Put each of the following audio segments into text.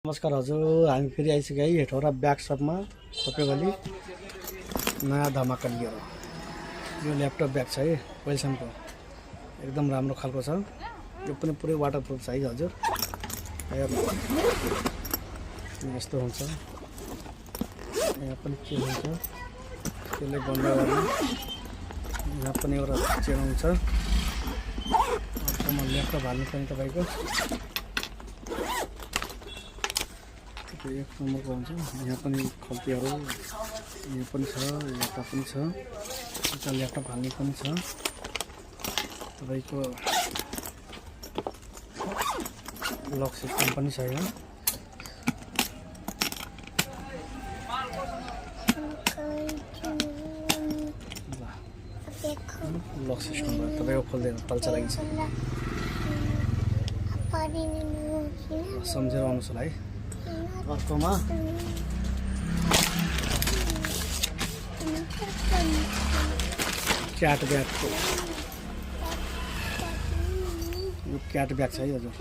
नमस्कार हजुर, हामी फेरि आइसक्यो है हेटौरा ब्याग सपमा खोपेगली नयाँ धमाका लिएर। यो ल्यापटप ब्याग छ है वेल्सनको, एकदम राम्रो खालको छ। यो पनि पुरै वाटरप्रुफ छ है हजुर। यस्तो हुन्छ, यहाँ पनि के हुन्छ त्यसले बन्द गर्ने। यहाँ पनि एउटा चेन हुन्छ, अर्कोमा ल्यापटप हाल्नु पनि तपाईँको एक नम्बरको हुन्छ। यहाँ पनि खल्तीहरू यहाँ पनि छ, यता पनि छ, यता ल्यापटप हाल्ने पनि छ। तपाईँको लक सिस्टम पनि छ यहाँ। लक सिस्टम तपाईँको खोल्दैन, तल्चा लागि छ। सम्झेर आउनुहोस् होला है। अर्कोमा क्याट ब्यागको यो क्याट ब्याग छ है हजुर।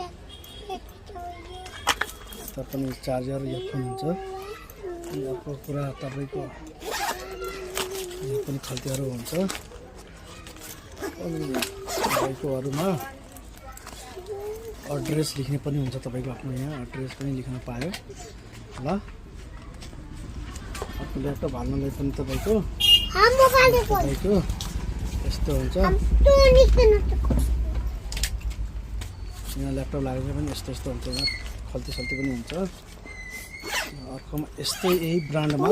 यता पनि चार्जर इयरफोन हुन्छ। अर्को कुरा तपाईँको यहाँ पनि खल्तीहरू हुन्छ। तपाईँको अरूमा एड्रेस लेख्ने पनि हुन्छ, तपाईँको आफ्नो यहाँ एड्रेस पनि लेख्न पायो ल। अर्को ल्यापटप हाल्नलाई पनि तपाईँको यस्तो हुन्छ। यहाँ ल्यापटप लागेर पनि यस्तो यस्तो हुन्छ, यहाँ खल्ती सल्ती पनि हुन्छ। अर्कोमा यस्तै यही ब्रान्डमा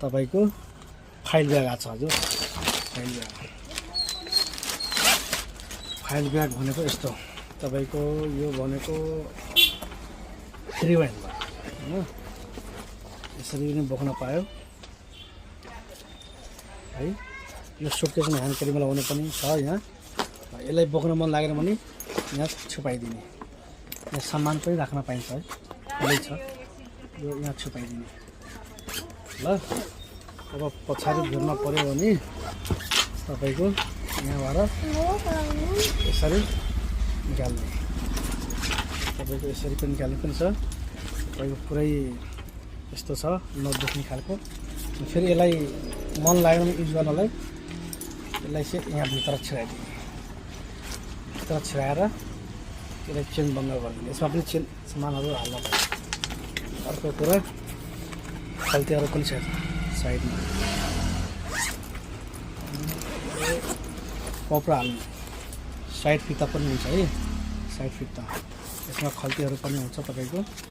तपाईँको फाइल ब्याग आएको छ हजुर। फाइल ब्याग भनेको यस्तो तपाईँको, यो भनेको 3 वाइन होइन, यसरी पनि बोक्न पायो है। यो सुटकेसमा ह्यान्ड क्यारीमा लगाउने पनि छ यहाँ। यसलाई बोक्न मन लागेन भने यहाँ छुपाइदिने, यहाँ सामान पनि राख्न पाइन्छ है। यही छ यो यहाँ छुपाइदिने ल। अब पछाडि घुर्न पऱ्यो भने तपाईँको यहाँबाट यसरी निकाल्ने, तपाईँको यसरी पनि निकाल्ने पनि छ। तपाईँको पुरै यस्तो छ, नदेख्ने खालको। फेरि यसलाई मन लागेन युज गर्नलाई यसलाई चाहिँ यहाँ भित्र छिराइदिने, भित्र छिराएर यसलाई चेन बन्द गरिदिने। यसमा पनि चेन सामानहरू हाल्न पर्छ। अर्को कुरा खल्तीहरू पनि छ साइडमा, कपडा हाल्ने साइड फिता पनि हुन्छ है। साइड फिता यसमा खल्तीहरू पनि हुन्छ तपाईँको।